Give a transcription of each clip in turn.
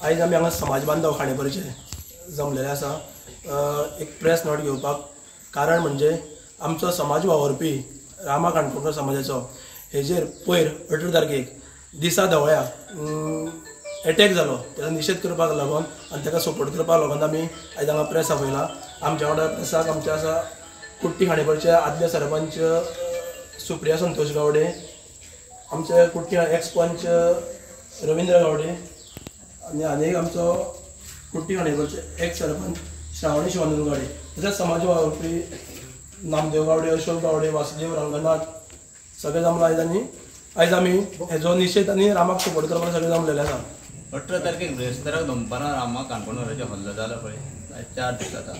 आयज आमी हांगा समाज बांधव खांडेपारचे जमलेले आसा एक प्रेस नोट घेवपाक. कारण म्हणजे आमचो समाज वावुरपी रामा काणकोणकर समाजाचो हेजेर पयर 18 तारखेक दिसा धवळ्या एटॅक जालो, तेजो निशेध करपाक लागून आनी ताका सपोर्ट करपाक लागून आमी आयज हांगा प्रेस आपयला. आमच्या वांगडा प्रेसाक आमचे आसा कुट्टी खांडेपारचे आदले सरपंच सुप्रिया संतोष गावडे, आमचे कुट्टी एक्स पंच रविंद्र गावडे आनी आनी आमचो कुट्टी खांडेपारचे एक्स सरपंच श्रावणी शिवानंद गावडे, तशेंच समाज वावुरपी नामदेव गावडे, अशोक गावडे, वासुदेव रंगनाथ सगळे जमला आयज. आनी आयज आमी हेजो निशेध आनी रामाक सपोर्ट करपाक सगळे जमलेले आसा. 18 तारखेक बृहस्पताराक दनपारां रामा काणकोणकाराचेर हल्लो जालो पळय, आयज 4 दीस जाता,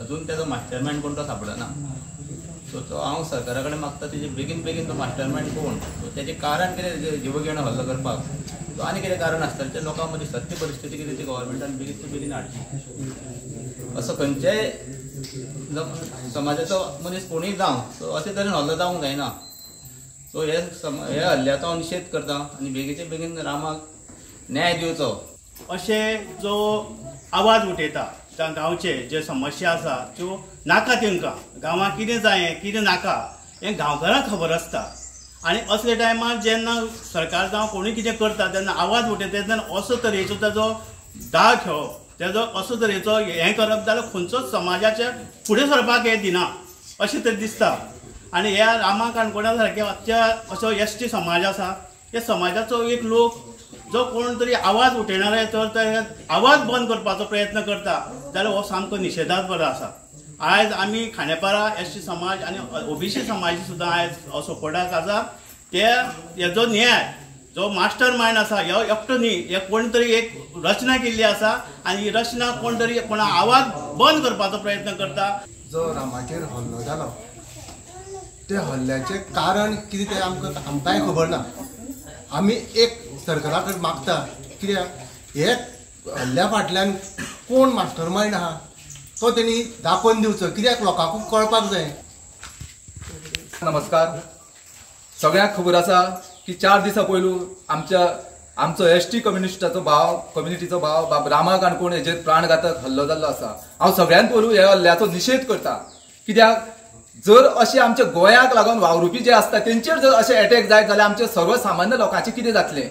अजून तेजो मास्टर मायंड कोण तो सापडना. सो तो हांव सरकारा कडेन मागता तेजे बेगीन बेगीन तो मास्टर मायंड कोण, सो तेजें कारण कितें जीवघेणो हल्लो करपाक, सो आनी कितें कारण आसतलें तें लोकां मदीं सत्य परिस्थिती कितें ती गव्हर्मेंटान बेगीन बेगीन हाडची. असो खंयच्याय समाजाचो मनीस कोणूय जावं, सो अशे तरेन हल्लो जावंक जायना. सो हे हल्ल्याचो हांव निशेध करता आनी बेगीचे बेगीन रामाक न्याय दिवचो. अशें जो आवाज उठयता गांवचे जे समस्या आसा त्यो नाका तेंकां, गांवांत कितें जाय कितें नाका हें गांवकारांक खबर आसता. आनी असल्या टायमार जेन्ना सरकार जावं कोणूय कितें करता तेन्ना आवाज उठयता तेन्ना असो तरेचो ताजो दाग खेळप, तेजो असो तरेचो हें करप जाल्यार खंयचोच समाजाचे फुडें सरपाक हें दिना अशें तरी दिसता. आनी ह्या रामा काणकोणा सारके असो एस टी समाज आसा, ह्या समाजाचो एक लोक जो कोण तरी आवाज उठयणार तर ते आवाज बंद करपाचो प्रयत्न करता जाल्यार हो सामको निशेधात बरो आसा. आयज आमी खांडेपारा एस टी समाज आनी ओबीसी समाज सुद्दां आयज सपोर्टाक आसा. ते हेजो न्याय जो मास्टर मायंड आसा ह्यो एकटो न्ही, हे कोण तरी एक रचना केल्ली आसा आनी ही रचना कोण तरी कोणा आवाज बंद करपाचो प्रयत्न करता. जो रामाचेर हल्लो जालो त्या हल्ल्याचें कारण कितें तें आमकां आमकांय खबर ना. आमी एक सरकारा कडेन मागता कित्याक हे हल्ल्या फाटल्यान कोण मास्टर मायंड आहा तो तेणी दाखोवन दिवचो, कित्याक लोकांकूय कळपाक जाय. नमस्कार, सगळ्यांक खबर आसा की 4 दिसां पयलू आमचो एस टी कम्युनिस्टाचो भाव, कम्युनिटीचो भाव बाब रामा काणकोण हेजेर प्राणघातक हल्लो जाल्लो आसा. हांव सगळ्यांत पयलू ह्या हल्ल्याचो निशेध करता, कित्याक जर अशें आमच्या गोंयाक लागून वावुरपी जे आसता तेंचेर जर अशें एटॅक जायत जाल्यार आमचे सर्वसामान्य लोकांचें कितें जातलें.